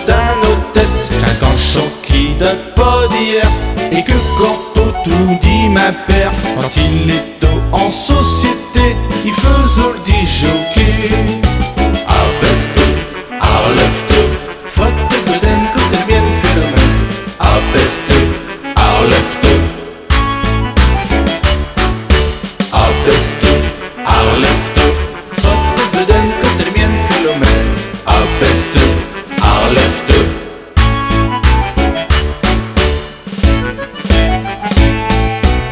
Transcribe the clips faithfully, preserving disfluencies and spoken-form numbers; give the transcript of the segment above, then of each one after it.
Dins nos têtes, ch'est un canchon qui date pas d'hier, et que quand tout dit min père, quand il était en société, i faisot l'disjockey. Abaisse-te, arlève-te, frotte tes bedaines, coute bien Philomène. Abaisse-te, arlève-te. Abaisse-te, arlève-te, frotte tes bedaines, coute bien Philomène. Abaisse-te, arlève-te.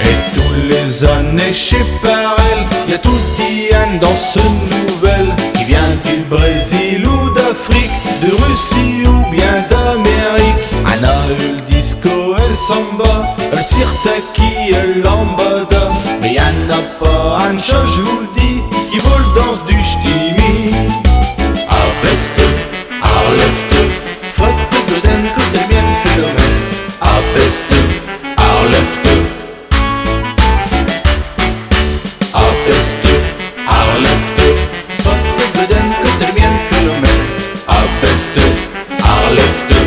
Et tous les années ch'est parel, y a toudis eune danse nouvelle qui vient du Brésil ou d'Afrique, de Russie ou bien d'Amérique. Anna, el disco, el samba, el sirtaki, el lambada. Mais y en a pas, eune chose j'vous l'dis, qui vaut l'danse du ch'timi. Abaisse-te, arlève-te, frotte tes bedaines, coute bien Philomène. Abaisse-te, arlève-te. Abaisse-te, arlève-te, frotte tes bedaines, coute bien Philomène. Abaisse-te, arlève-te.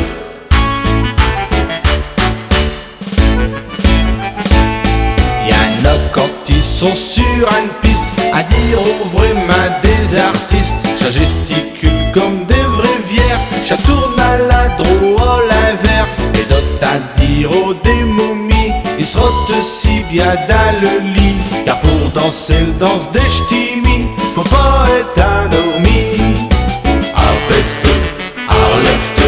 Y en a quand i sont sur eune piste, à dire au vraimint des artistes, cha gesticule comme des vrais viers, cha tourne à l'adrot, à l'invers, et d'autres à dire au des momies, i s'rottent si bien dins le lit, car pour danser l'danse des ch'timis, faut pas ête indormi. Abaisse-te, arlève-te,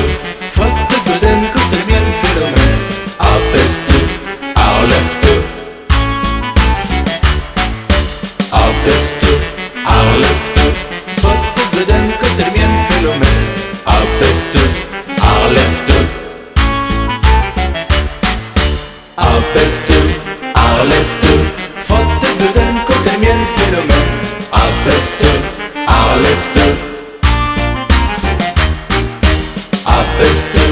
frotte tes bedaines, coute bien Philomène. Abaisse-te, arlève-te. Abaisse-te, arlève-te, frotte tes bedaines, coute bien Philomène. Abaisse-te, arlève-te. Abaisse-te, arlève-te, frotte tes bedaines, coute bien Philomène. Abaisse-te, arlève-te. Abaisse-te,